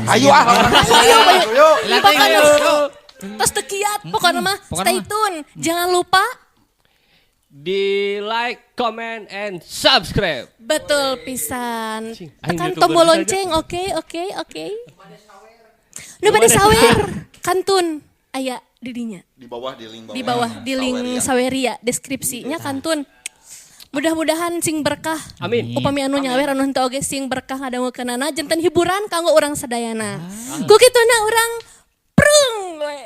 Ayo ah. Ayo, ayo. Ayo. Pokoknya tos teu kiat, pokoknya mah Pokoknya stay mah. tune. Jangan lupa Di like, comment, and subscribe. Betul pisan. Cing, aing Tekan YouTuber tombol saja. lonceng, oke. Nu bade sawer, kantun aya di dinya. Di bawah, di link bawah. Di bawah di link Saweria. Saweria deskripsinya kantun. Mudah-mudahan sing berkah. Amin. Upami anu nyawer anu henteu oge sing berkah ngadangukeunana janten hiburan kanggo urang sadayana. Ku kituna urang prung we.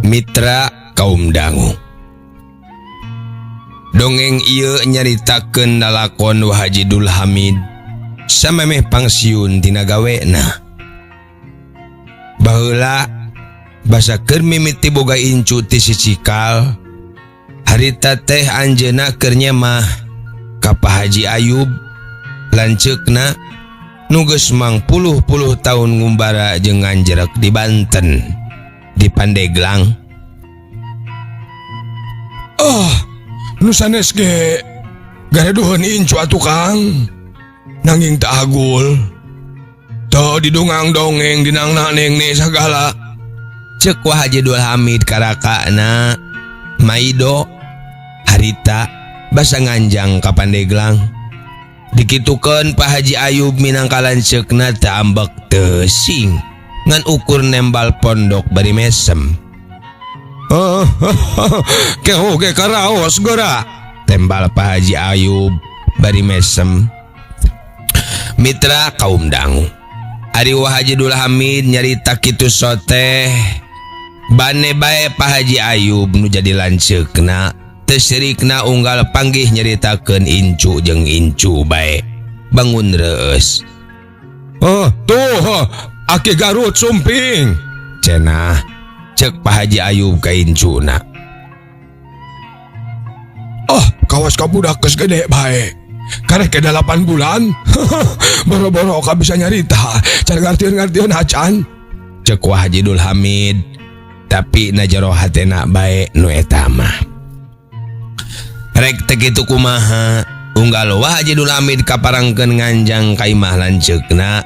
Mitra kaum dangu. Dongeng ieu nyaritakeun lalakon Wa Haji Dul Hamid samemeh pangsiun tina gawena. Baheula basa keur mimiti boga incu ti si Cikal, harita teh anjeunna keur nyemah ka Pak Haji Ayub lanceukna nu geus mangpuluh-puluh taun ngumbara jeung nganjerek di Banten di Pandeglang. Oh, nu sanes ge gareduheun incu atuh Kang. Nanging teu agul. Teu didungang dongeng dinangna neng ne sagala. Ceuk Wa Haji Dul Hamid karakana Maido harita basa nganjang ka Pandeglang. Dikitukeun Pak Haji Ayub minangka lanceukna teu ambek teu sing ngan ukur nembal pondok bari mesem. Oh, keho ge karaos gora. Tembal Pak Haji Ayub bari mesem. Mitra kaum dangu. Ari Wa Haji Dul Hamid nyarita kitu soteh bane bae Pak Haji Ayub nu jadi lanceukna teu sirikna unggal panggih nyaritakeun incu jeung incu bae bangun reus. Oh, tuh aki Garut sumping. Cenah cek Pak Haji Ayub ka incuna. Oh, kawas ka budak geus gede bae. Karek ke 8 bulan. Boro-boro ka bisa nyarita, can ngartieun-ngartieun acan. Cek Wa Haji Dul Hamid, tapi na jero hatena bae nu eta mah. Rek teh kitu kumaha? Unggal Wa Haji Dul Hamid kaparangkeun nganjang ka imah lanceukna,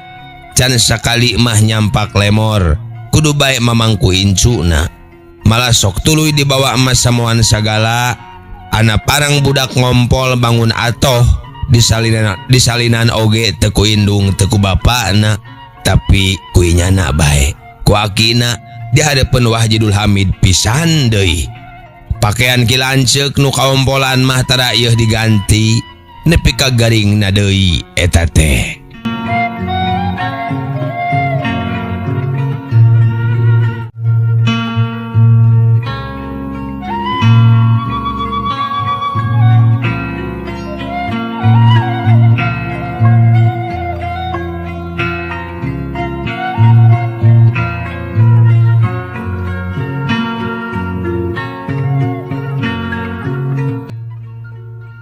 can sakali mah nyampak lemor, kudu bae mamangku incuna. Malah sok tuluy dibawa emas samoan sagala, ana parang budak ngompol bangun atoh disalinan oge teu ku indung teu ku bapana, tapi ku inyana bae. Ku akina di hareupeun Wa Haji Dul Hamid pisan deui. Pakaian ki lanceuk nu kaompolan mah tara ieu diganti nepi ka garingna deui eta teh.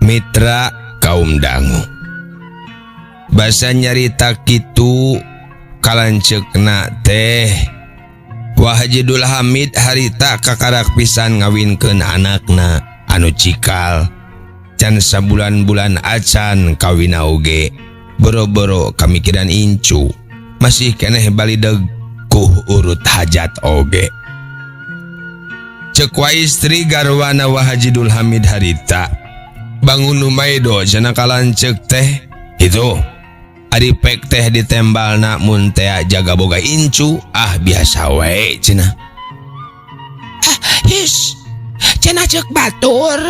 Mitra kaum dangu. Basa nyarita kitu kalanceukna teh Wa Haji Dul Hamid harita kakarak pisan ngawinkeun anakna anu cikal. Can sabulan-bulan acan kawina oge boro-boro kamikiran incu masih keneh balideg ku urut hajat oge. Ceuk wa istri garwana Wa Haji Dul Hamid harita bangun nu maido cenah kalanceuk teh itu ari pek teh ditembalna mun teh jaga boga incu ah biasa wae cenah. Ah, his cenah ceuk batur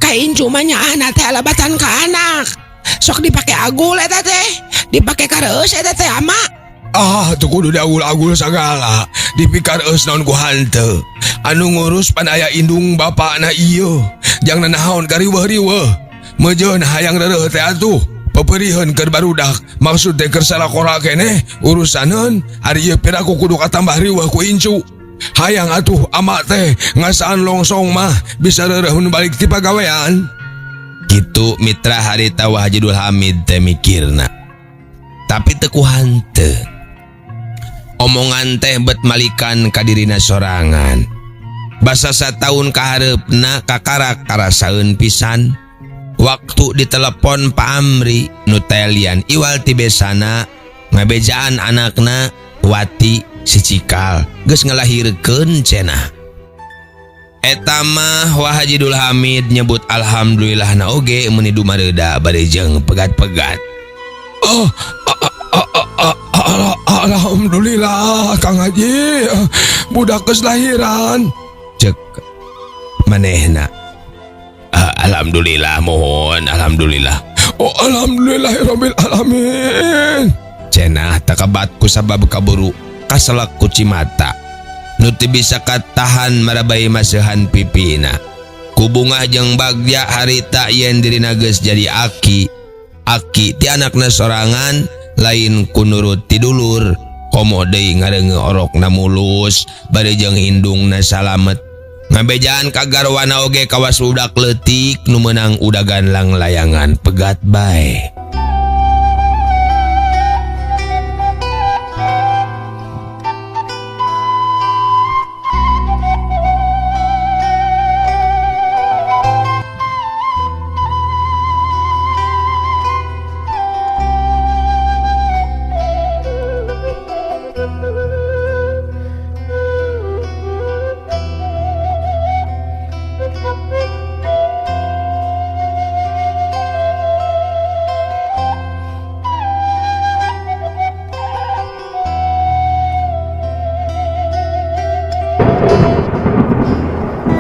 ka incu mah nyaahna teh alabatan ka anak sok dipake agul eta teh dipake kareus eta teh ama. Ah, teu kudu diagul-agul sagala. Dipikareus naon ku hanteu. Anu ngurus pan aya indung bapakna ieu. Jang nanaon kariweuh-riweuh. Meujeun hayang reureuh teh atuh. Peperiheun keur barudak. Maksud teh keur salakora keneh urusaneun ari ieu piraku kudu katambah riweuh ku incu. Hayang atuh ama teh ngasaan longsong mah bisa reureuh mun balik ti pagawean. Kitu mitra harita Wa Haji Dul Hamid teh mikirna. Tapi teu ku hanteu. Omongan teh bet malikan ka dirina sorangan. Basa sataun kahareupna kakarak karasaeun pisan. Waktu ditelepon Pak Amri nu telian iwal ti besana ngabejaan anakna Wati si Cikal geus ngalahirkeun cenah. Eta mah Wa Haji Dul Hamid nyebut alhamdulillah na oge meuni dumareuda bari jeung pegat-pegat. Oh, alhamdulillah Kang Haji, budak geus lahiran. Cek manehna. Alhamdulillah mohon alhamdulillah. Oh alhamdulillahirabbil alamin. Cenah takabat ku sabab kaburu kaselak ku cimata. Nu teu bisa katahan marabai maseuhan pipina. Ku bungah jeung bagja harita yen dirina geus jadi aki. Aki ti anakna sorangan lain ku nurut ti dulur. Komo deui ngareungeun orokna mulus bari jeung indungna salamet. Ngabejaan ka garwana oge kawas budak leutik nu meunang udagan langlayangan pegat bae.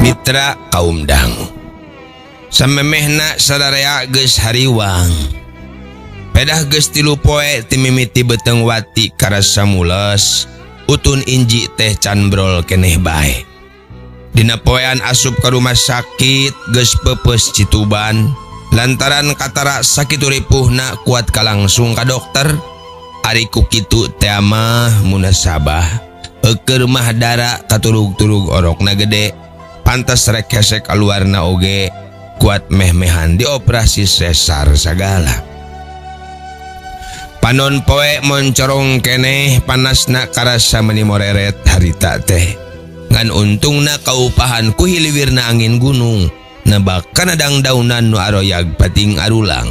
Mitra kaum dangu. Samemehna sararea geus hariwang. Pedah geus 3 poe ti mimiti beuteung Wati karasa mules, utun inji teh can brol keneh bae. Dina poean asup ka rumah sakit geus peupeus cituban, lantaran katara sakitu ripuhna kuat kalangsung ka dokter. Ari ku kitu teh mah munasabah, eukeun mah dara katurug-turug orokna gede. Pantes rek hesek kaluarna oge kuat meh-mehan dioperasi sesar sagala. Panon poe moncorong keneh panasna karasa meuni moreret harita teh. Ngan untungna kaupahan ku hiliwirna angin gunung nebak kana dangdaunan nu aroyag pating arulang.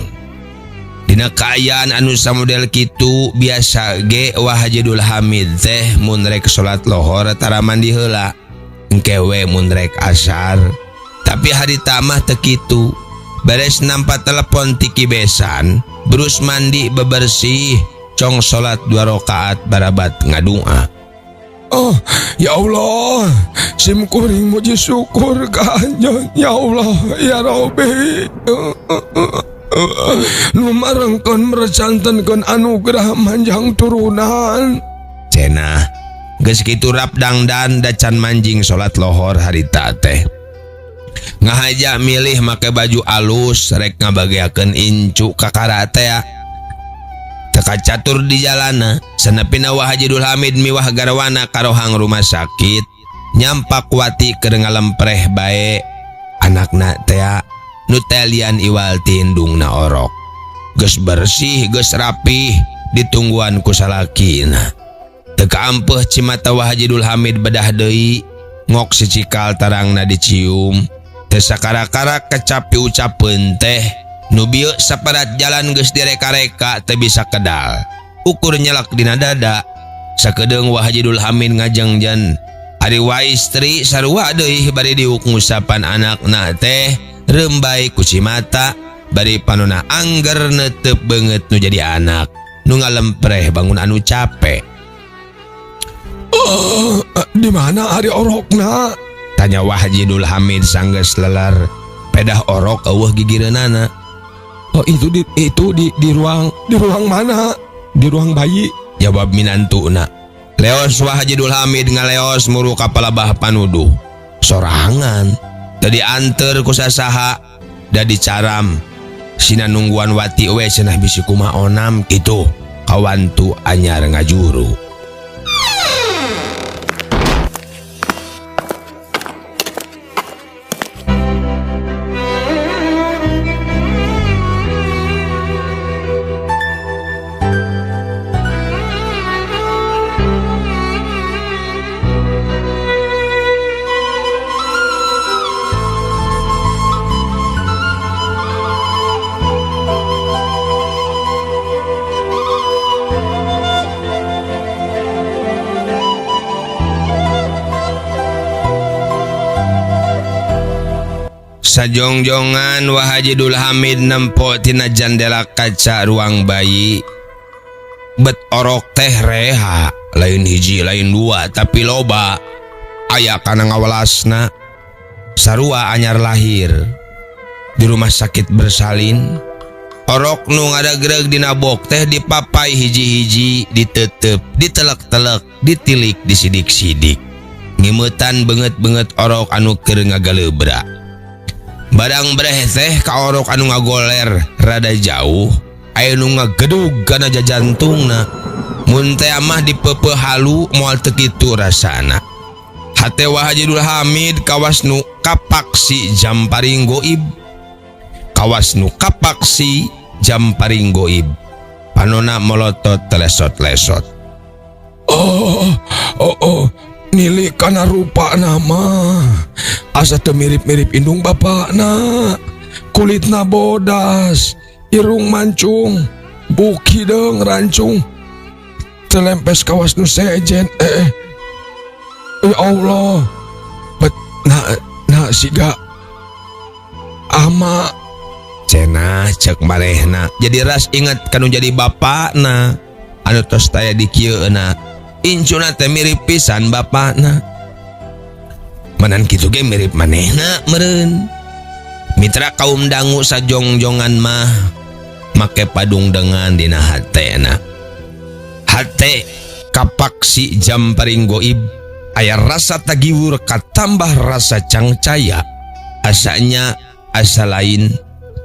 Dina kaayaan anu samodel kitu biasa ge Wa Haji Dul Hamid teh mun rek salat lohor tara mandi heula. Engke we mun rek asar. Tapi harita mah teu kitu. Beres nampa telepon ti Ki Besan, berus mandi bebersih, cong salat 2 rakaat barabat ngadua. Oh, ya Allah, sim kuring muji syukur ka anjeun ya Allah ya Rabbi. Nu marengkeun merecantenkeun anugerah manjang turunan. Cenah geus kitu rap dangdan dacan manjing salat lohor harita teh. Ngahaja milih make baju alus rek ngabageakeun incu ka karatea. Teka catur di jalana, sanepina Wa Haji Dul Hamid miwah garwana karohang rumah sakit, nyampak Wati keur ngalempreh bae. Anakna tea nu telian iwal tindungna orok. Geus bersih, geus rapih, ditungguan ku salakina. Teka ampeuh cimata Wa Haji Dul Hamid bedah deui, ngok si cikal tarangna dicium. Teu sakara-kara kecapi ucapeun teh, nu bieu saparat jalan geus direka-reka teu bisa kedal. Ukur nyelak dina dada, sakedeung Wa Haji Dul Hamid ngajengjen. Ari wa istri sarua deui bari diuk ngusapan anakna teh, reumbai ku cimata, bari panona angger neuteup beungeut nu jadi anak, nu ngalempreh bangun anu capek. Oh, di mana ari orokna? Tanya Wa Haji Dul Hamid sanggeus lelar. Pedah orok eueuh gigireunana. Oh, itu di ruang, di ruang mana? Di ruang bayi. Jawab minantuna. Leos Wa Haji Dul Hamid ngaleos muru ka palabah panuduh. Sorangan teu dianteur ku sasaha da dicaram. Sina nungguan Wati we cenah bisi kumaha onam kitu. Kawantu anyar ngajuru. Sajongjongan Wa Haji Dul Hamid nempo tina jandela kaca ruang bayi. Bet orok teh reha, lain hiji lain dua tapi loba. Aya kana ngawelasna. Sarua anyar lahir di rumah sakit bersalin. Orok nu ngadagreg dina bok teh dipapai hiji-hiji, ditetep, ditelek-telek, ditilik, disidik-sidik. Ngimetan beungeut-beungeut orok anu keur ngagaleubra. Barang breh teh ka orok anu ngagoler rada jauh, aya nu ngagedug kana jajantungna. Mun teh mah dipeupeut halu moal teu kitu rasana. Hate Wa Haji Dul Hamid kawas nu kapaksi jamparing goib. Kawas nu kapaksi jamparing goib. Panona molotot telesot-lesot. Oh, oh, oh. Nili kana rupa nama asa teu mirip-mirip indung bapakna. Kulitna bodas, irung mancung, buk hideung rancung, telempes kawas nu sejen. Ya Allah, bet na siga ama cenah cek marehna. Jadi ras inget kanu jadi bapakna anu tos taya di kieuna. Incuna teh mirip pisan bapakna. Manan kitu ge mirip manehna meureun. Mitra kaum dangu sajongjongan mah make padung dengan dina hatena. Hate kapaksi jamparing goib, aya rasa tagiwur katambah rasa cangcaya. Asanya asa lain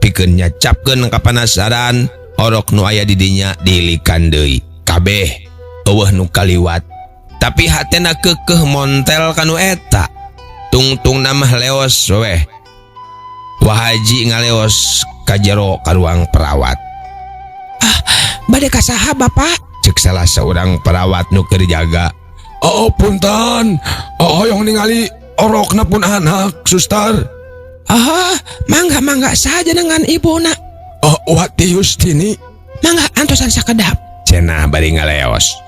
pikeun nyacapkeun kapanasaran orok nu aya di dinya dilikan deui. Kabeh eueuh nu kaliwat, tapi hatena keukeuh montel kanu eta. Tungtung namah leos weh. Wa Haji ngaleos ka jero ka ruang perawat. Ah, bade ka saha Bapak? Cek salah seorang perawat nu keur jaga. Oh, punten. Oh, hoyong ningali orokna pun anak, suster. Ah, mangga mangga saja dengan ibuna. Oh, Wati Yustini. Mangga antosan sakedap. Cenah bari ngaleos.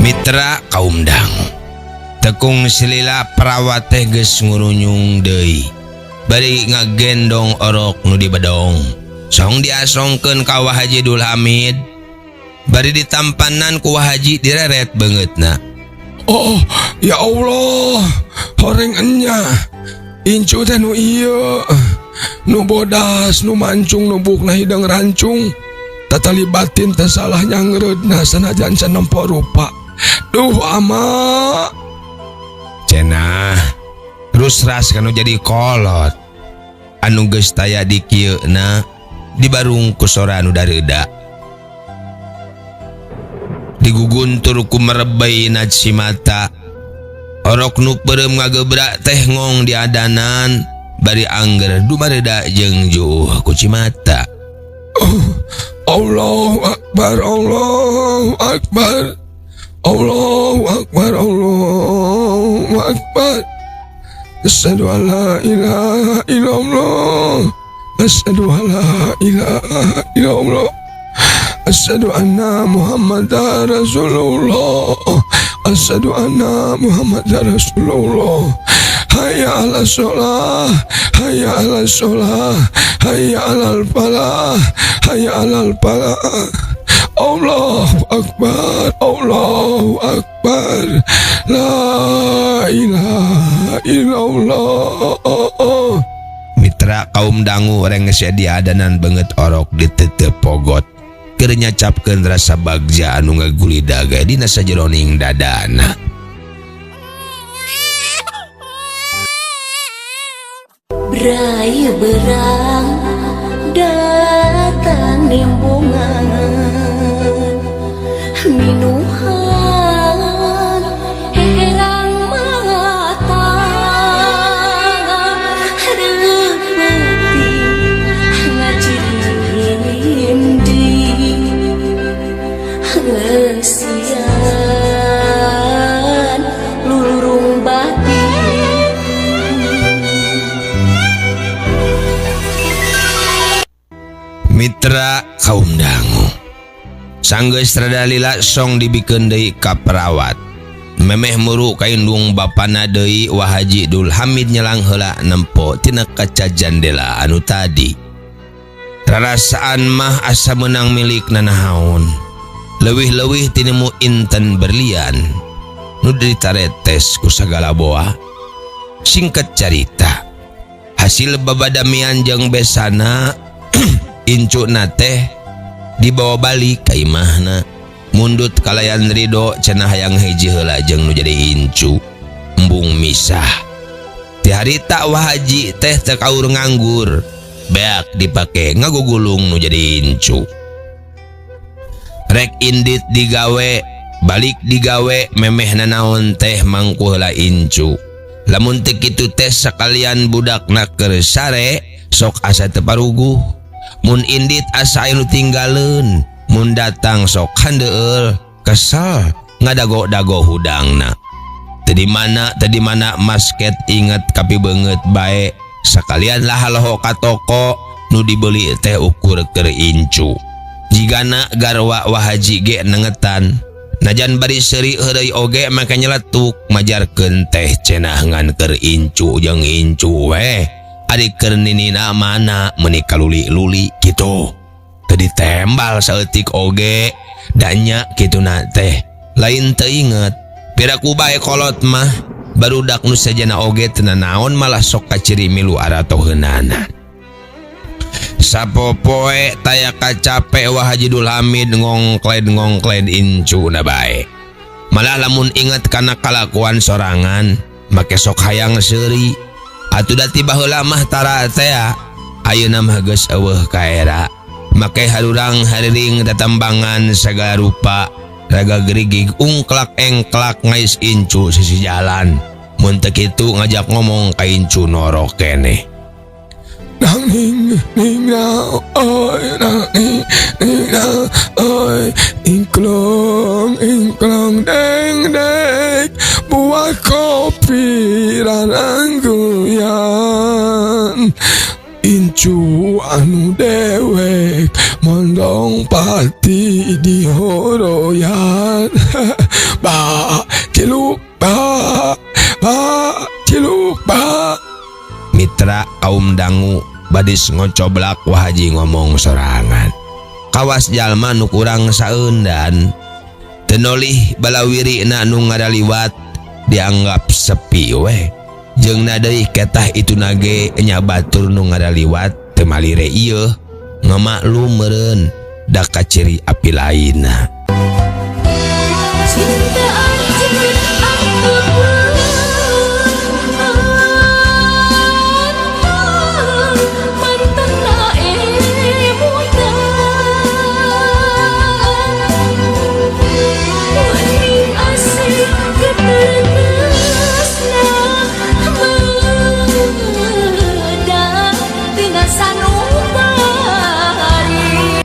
Mitra kaum dangu tekung selila perawat teh geus ngurunyung deui bari ngagendong orok nu dibedong song diasongkeun ka Wa Haji Dul Hamid bari ditampanan ku Wa Haji direret beungeutna. Oh ya Allah, horeng enya incu teh nu ieu nu bodas nu mancung nu bukna hideung rancung tatali batin teh salah nyangreudna sanajan can nempo rupa. Duh ama cenah terus ras kanu jadi kolot anu geus taya di kieuna dibarung ku sora anu dareuda diguguntur ku merebei najsi mata orok nu peureum ngagebrak teh ngong diadanan bari angger dumareda jeung juuh ku cimata. Oh, Allahu Akbar, Allahu Akbar. Allahu Akbar, Allahu Akbar. Asyhadu an la ilaha illallah. Asyhadu an la ilaha illallah. Asyhadu anna Muhammadar Rasulullah. Asyhadu anna Muhammadar Rasulullah. Hayya 'ala sholah, hayya 'ala sholah, hayya 'alal falah, hayya 'alal falah. Allahu Akbar, Allahu Akbar. La ilaha illallah. Mitra kaum dangu, rengse diadanan beungeut orok ditetep pogot keur nyacapkeun rasa bagja anu ngagulidag dina sajeroning dadana. Brai berang datang nimbungan minuhan herang mata repeti ngajirindi ngesian lulurung batin. Mitra kaum dangu, sanggeus rada lila song dibikeun deui ka perawat. Memeh muru ka indung bapana deui, Wa Haji Dul Hamid nyelang heula nempo tina kaca jandela anu tadi. Rarasaan mah asa meunang milik nanahaon, leuwih-leuwih tinemu inten berlian nu ditaretes ku sagala boa. Singkat carita, hasil babadamian jeung besana, incuna teh dibawa balik ka imahna mundut kalayan ridho. Cenah hayang hiji heula jeung nu jadi incu, embung misah. Ti harita Wa Haji teh teu kaur nganggur, beak dipake ngagugulung nu jadi incu. Rek indit digawe, balik digawe, memeh nanaon teh mangku heula incu. Lamun teu kitu teh sakalian budakna keur sare sok asa teu paruguh. Mun indit asa aya nu tinggaleun, mun datang sok handeueul, kesel, ngadago-dago hudangna. Teu di mana, teu di mana masket inget kapi beungeut bae. Sakalian lah haloho ka toko, nu dibeli teh ukur keur incu. Jigana garwa Wa Haji ge nengetan. Najan bari seuri heureuy oge make nyeletuk majarkeun teh cenah ngan keur incu jeung incu weh. Ari keur ninina mana meuni kaluli-luli kitu. Teu ditembal saeutik oge danya kituna teh. Lain teu inget. Piraku bae kolot mah barudak nu sejena oge teu nanaon, malah sok kaciri milu aratoheunana. Sapopoe taya kacape Wa Haji Dul Hamid ngongkled-ngongkled incu na bae. Malah lamun inget kana kalakuan sorangan make sok hayang seuri. Atuh da ti baheula mah tara tea, ayeuna mah geus eueuh kaera. Make harurang hariring tatambangan sagala rupa, raga gerigig ungklak engklak ngais incu sisi jalan. Mun teu kitu ngajak ngomong ka incu norok keneh. Nang ning ning na oi, nang ning ning na oi, ingklong ingklong deng deng buah kopi rarangguyan incu anu dewek mondong pati di horoyan. Ba cilupa, ba cilupa. Mitra kaum dangu, badis ngocoblak Wa Haji ngomong sorangan kawas jalma nu kurang saeundan. Teu nolih balawiri na nu ngadaliwat, dianggap sepi weh. Jeung na deui ketah itu nage nya batur nu ngadaliwat teu malire ieu ngamaklum meureun da kaciri api lainna. Cinta anjeun aku.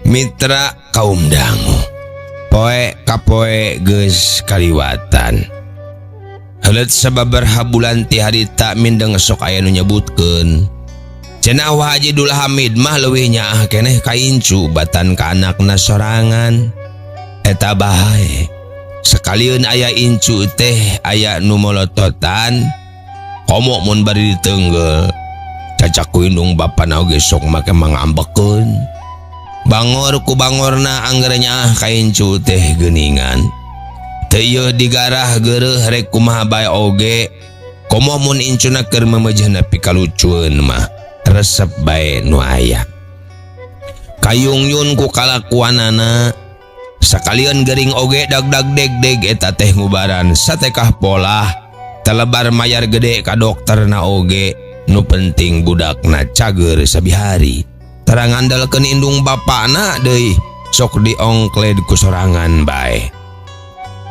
Mitra kaum dangu, Poe ka poe geus kaliwatan. Heuleut sababaraha bulan ti harita mindeng sok aya nu nyebutkeun. Cenah Wa Haji Dul Hamid mah leuwih nyaah keneh ka incu batan ka anakna sorangan. Eta bae. Sakalieun aya incu teh aya nu molototan komo mun bari diteunggel. Cacak ku indung bapana oge sok make mangambekeun. Bangor ku bangorna angger nyaah ka incu teh geuningan. Teu ieu digarah geureuh rek kumaha bae oge komo mun incuna keur memejehna pikalucueun mah resep bae nu aya. Kayungyun ku kalakuanana sakalian gering oge dag-dag deg-deg eta teh ngubaran satekah polah telebar mayar gede ka dokterna oge nu penting budakna cager sabihari. Tara ngandalkeun indung bapana deui sok diongkled ku sorangan bae.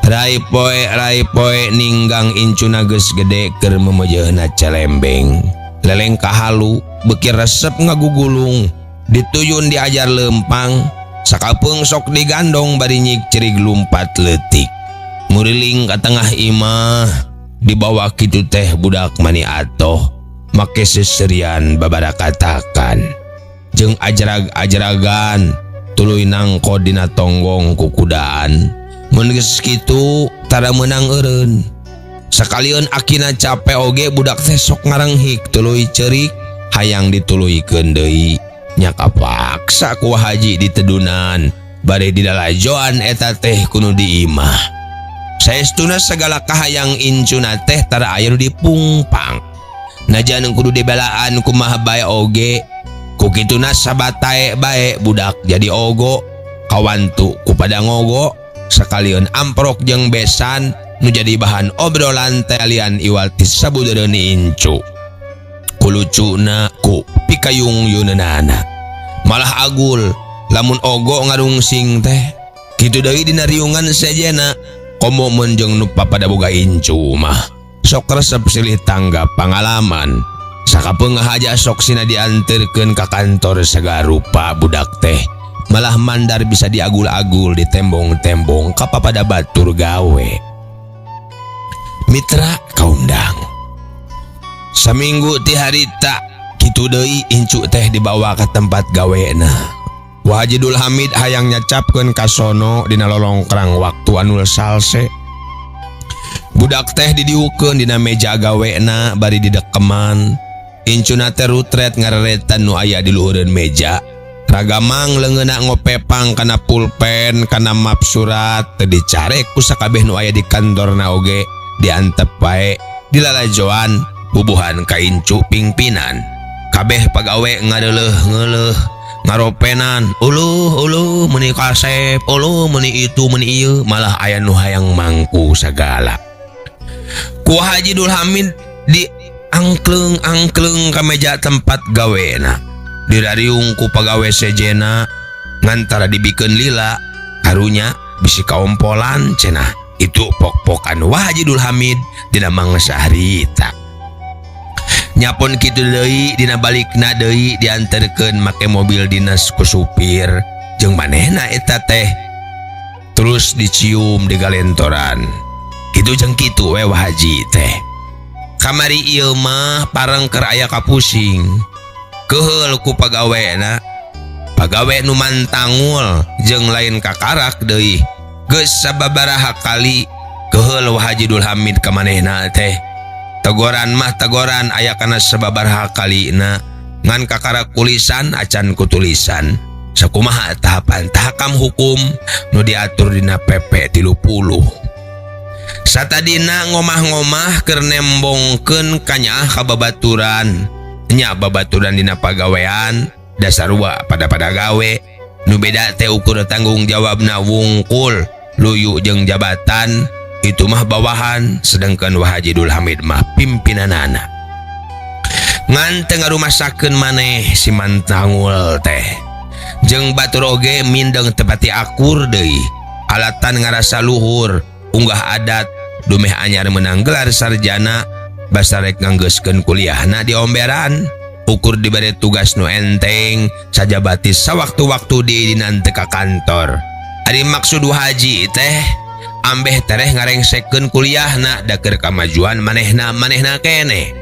Rai poe rai poe ninggang incuna geus gede keur memejehna celembeng. Leleng kahalu beuki resep ngagugulung dituyun diajar lempang sakapeung sok digandong bari nyik cerig lumpat leutik. Muriling ka tengah imah dibawa kitu teh budak mani atoh make seserian babarakatakan jeung ajrag-ajragan tuluy nangko dina tonggong kukudaan. Mun geus kitu tara meunang eureun. Sakalian akina capek oge budak teh sok ngarenghik tuluy ceurik hayang dituluykeun deui. Nya kapaksa ku haji ditedunan bari didalajoan eta teh kudu di imah. Saestuna sagala kahayang incuna teh tara aya nu dipungpang. Najan kudu dibelaan kumaha bae oge ku kituna sabatae bae budak jadi ogo kawantu ku pada ngogo. Sakalian amprok jeung besan nu jadi bahan obrolan talian iwal ti sabudereun incu. Kulucuna ku pikayung yuneunana. Malah agul lamun ogo ngarungsing teh. Kitu deui dina riungan sejena komo mun jeung nu papada boga incu mah. Sok resep silih tanggap pangalaman. Sakapeung haja sok sina dianterkeun ka kantor sagarupa budak teh. Malah mandar bisa diagul-agul di tembong-tembong kapapada batur gawe. Mitra kaundang. Saminggu ti harita kitu deui incu teh dibawa ka tempat gawena. Wa Haji Dul Hamid hayang nyacapkeun ka sono dina lolongkrang waktu anul salse. Budak teh didiukeun dina meja gawena bari didekeman. Incuna teh rutret ngareretan nu aya di luhureun meja. Ragamang leungeunna ngopepang kana pulpen kana map surat teu dicarek ku sakabeh nu aya di kantorna oge diantep bae dilalajoan bubuhan ka incu pingpinan. Kabeh pagawe ngareuleuh ngeuleuh ngaropenan uluh uluh meuni kasep uluh meuni itu meuni ieu malah aya nu hayang mangku sagala. Ku Haji Dul Hamid di angkleng-angkleng ka meja tempat gawena. Dirariung ku pagawe sejena ngantara dibikeun lila karunya bisi kaompolan cenah. Itu pok-pokan Wa Haji Dul Hamid dina mangsa harita. Nyapon kitu deui dina balikna deui dianterkeun make mobil dinas ku supir jeung manehna eta teh. Terus dicium di galentoran. Kitu jeung kitu we Wa Haji teh. Kamari ieu mah pareng keur aya kapusing. Keheul ku pagawena. Pagawe nu mantangul jeung lain kakarak deui. Geus sababaraha kali keheul Wa Haji Dul Hamid ka manehna teh. Tegoran mah tegoran aya kana sababaraha kalina ngan kakara kulisan acan ku tulisan. Sakumaha tahapan tahakam hukum nu diatur dina PP 30. Satadina ngomah-ngomah keur nembongkeun kanyaah ka babaturan. Nya babaturan dina pagawean dasarua pada-pada gawe. Nu beda teh ukur tanggung jawabna wungkul luyu jeung jabatan itu mah bawahan sedangkan Wa Haji Dul Hamid mah pimpinanana. Ngan teu ngarumasakeun maneh si mantangul teh. Jeung batur oge mindeng tepati akur deui. Alatan ngarasa luhur unggah adat dumeh anyar menang gelar sarjana basarek nganggeuskeun kuliahna di omberan. Ukur dibere tugas nu enteng sajabati sawaktu-waktu diidinan teu ka kantor. Ari maksud Wa Haji teh ambeh tereh ngarengsekeun kuliahna da keur kamajuan manehna manehna keneh.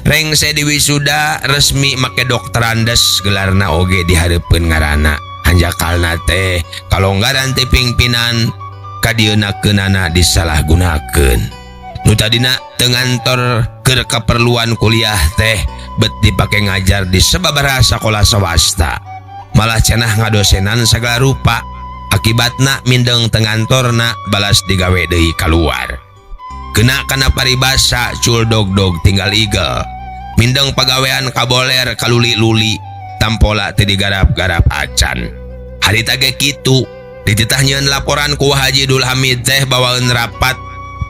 Rengse di wisuda resmi make doktorandes gelarna oge dihareupeun ngaranna. Hanjakalna teh kalonggaran ti pingpinan kadieuna-keunana disalahgunakeun. Nu tadina teu ngantor keur kaperluan kuliah teh bet dipake ngajar di sababaraha sakola swasta. Malah cenah ngadosenan sagala rupa. Akibatna mindeng teu ngantorna balas digawe deui kaluar. Kena kana paribasa cul dog-dog tinggal igel. Mindeng pagawean kaboler kaluli-luli tampola teu digarap-garap acan. Harita ge kitu dititah nyieun laporan ku Haji Dul Hamid teh bawaeun rapat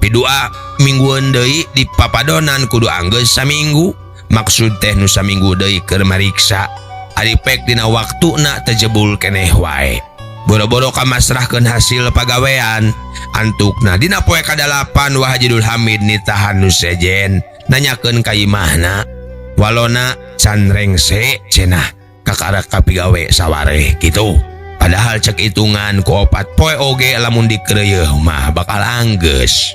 pidua minggueun deui di papadonan kudu anggeus saminggu. Maksud teh nu saminggu deui keur mariksa. Ari pek dina waktuna teu jebul keneh wae. Boro-boro kamasrahkeun hasil pagawean. Antukna dina poe kadalapan Wa Haji Dul Hamid nitahan nu sejen nanyakeun ka imahna. Walona can rengse cenah kakarak kapigawe sawareh kitu. Padahal cek hitungan ku 4 poe oge lamun dikeureuyeung mah bakal anggeus.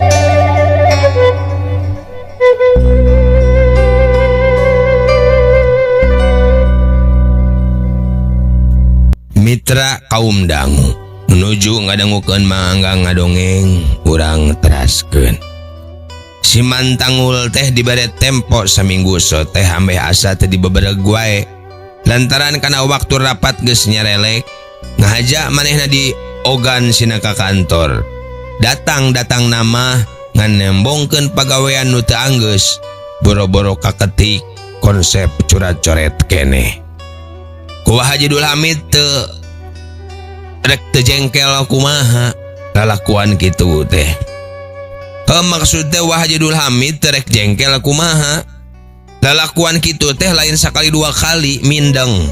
Mitra kaum dangu menuju ngadangukeun mangga ngadongeng urang teraskeun. Si Mantangul teh dibere tempo saminggu so teh ambeh asa teh dibebereg wae. Lantaran kana waktu rapat geus nyarelek ngahaja manehna di ogan sina ka kantor. Datang-datang nama ngan nembongkeun pagawean nu teu anggeus, boro-boro kaketik konsep curat-coret keneh. Ku Haji Dul Hamid teu rek teu jengkel kumaha lalakuan kitu teh. Heuh maksud teh Wa Haji Dul Hamid teu rek jengkel kumaha. Lalakuan kitu teh lain sakali dua kali mindeng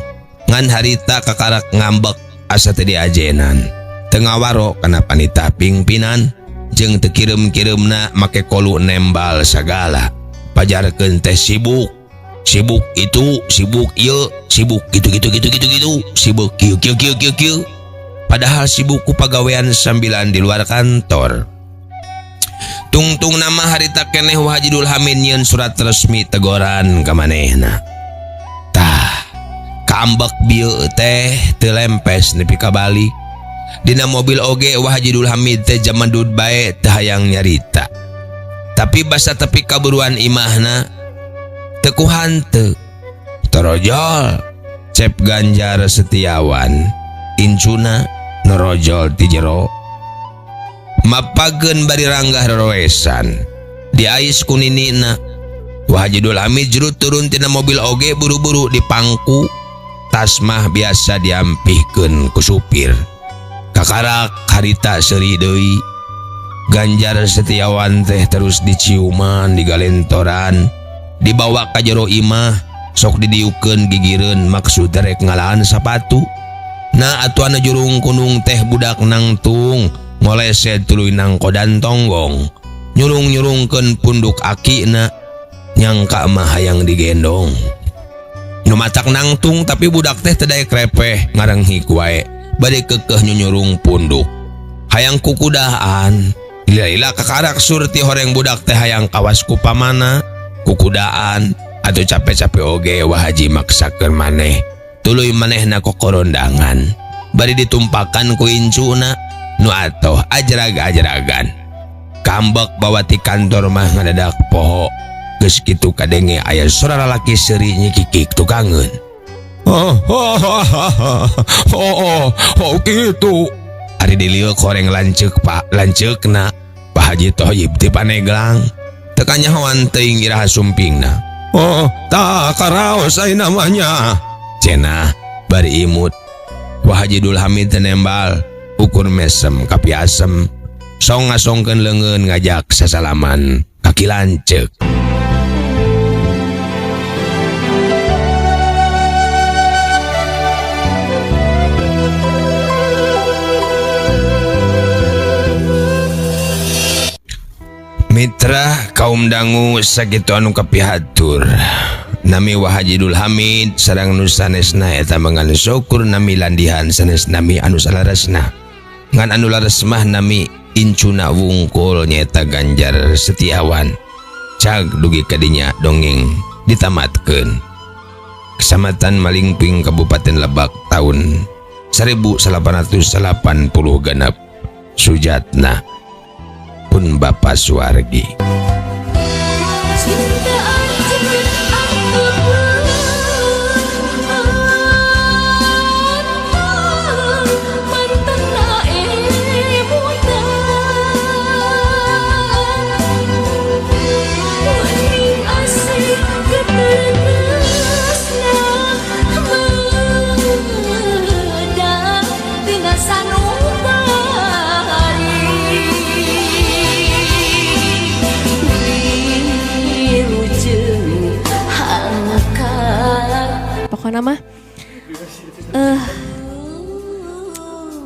ngan harita kakarak ngambek asa teu diajenan. Teu ngawaro kana panita pingpinan jeung teu kireum-kireumna make kolu nembal sagala. Pajarkeun teh sibuk. Sibuk itu, sibuk ieu, sibuk gitu gitu gitu gitu gitu, sibuk kieu kieu kieu kieu kieu. Padahal sibuk ku pagawean sambilan di luar kantor. Tungtung nama harita keneh Wa Haji Dul Hamid nyieun surat resmi tegoran ka manehna. Tah, kaambek bieu teh teu lempes nepi ka balik. Dina mobil oge Wa Haji Dul Hamid teh jamedud bae teu hayang nyarita. Tapi basa tepi kaburuan imahna teu ku hanteu. Torojol Cep Ganjar Setiawan incuna norojol ti jero. Mapageun bari ranggah roroesan diais ku ninina. Wa Haji Dul Hamid jero turun tina mobil oge buru-buru dipangku. Tas mah biasa diampihkeun ku supir. Kakarak harita seuri deui. Ganjar Setiawan teh terus diciuman digalentoran, dibawa ka jero imah, sok didiukeun gigireun maksud rek ngalaan sapatu. Nah atuh anu jurung kunung teh budak nangtung ngoleset tuluy nangkodan tonggong, nyurung-nyurungkeun punduk akina, nyangka mah hayang digendong. Nu matak nangtung tapi budak teh teu daek repeh ngarenghik wae, bari kekeh nyunyurung punduk. Hayang kukudaan, lila-lila kakarak surti horeng budak teh hayang kawas ku pamana, kukudaan atau capek-capek oge Wa Haji maksakeun maneh. Tuluy manehna kokorondangan, bari ditumpakan ku incuna nu atoh ajrag-ajragan. Kambek bawa ti kantor mah ngadadak poho. Geus kitu kadenge aya sora lalaki seuri nyikikik tukangeun. Oh, oh, oh, oh, kitu. Ari dilieu koreng lanceuk Pak, lanceukna Pak Haji Tohib ti Paneglang. Teu kanyahoan teuing iraha sumpingna. Oh, tak karaos ai namanya. Cenah bari imut. Wa Haji Dul Hamid teu nembal, ukur mesem kapiasem. Song ngasongkeun leungeun ngajak sasalaman kaki lanceuk. Mitra kaum dangu sakitu anu kapihatur. Nami Wa Haji Dul Hamid sareng nu sanesna eta mangan syukur nami landihan sanes nami anu salaresna. Ngan anu lares mah nami incuna wungkul nyaeta Ganjar Setiawan. Cag dugi kadinya dongeng ditamatkeun. Kecamatan Malingping, Kabupaten Lebak, tahun 1886. Sujatna pun Bapak Suwargi. Cinta anjeun aku mantena emutan Wening asih keteresna Medang tina sanubari. Wilujeng angkat. Pokoknya mah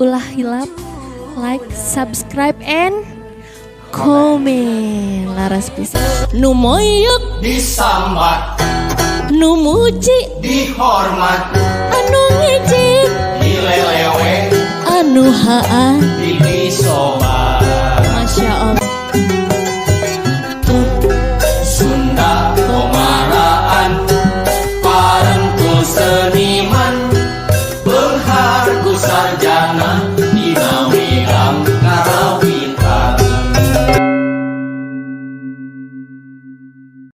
ulah hilap like, subscribe, and comment. Laras pisan. Nu moyok disambat, nu muji dihormat, anu ngejek dilelewe, anu haan didisobat.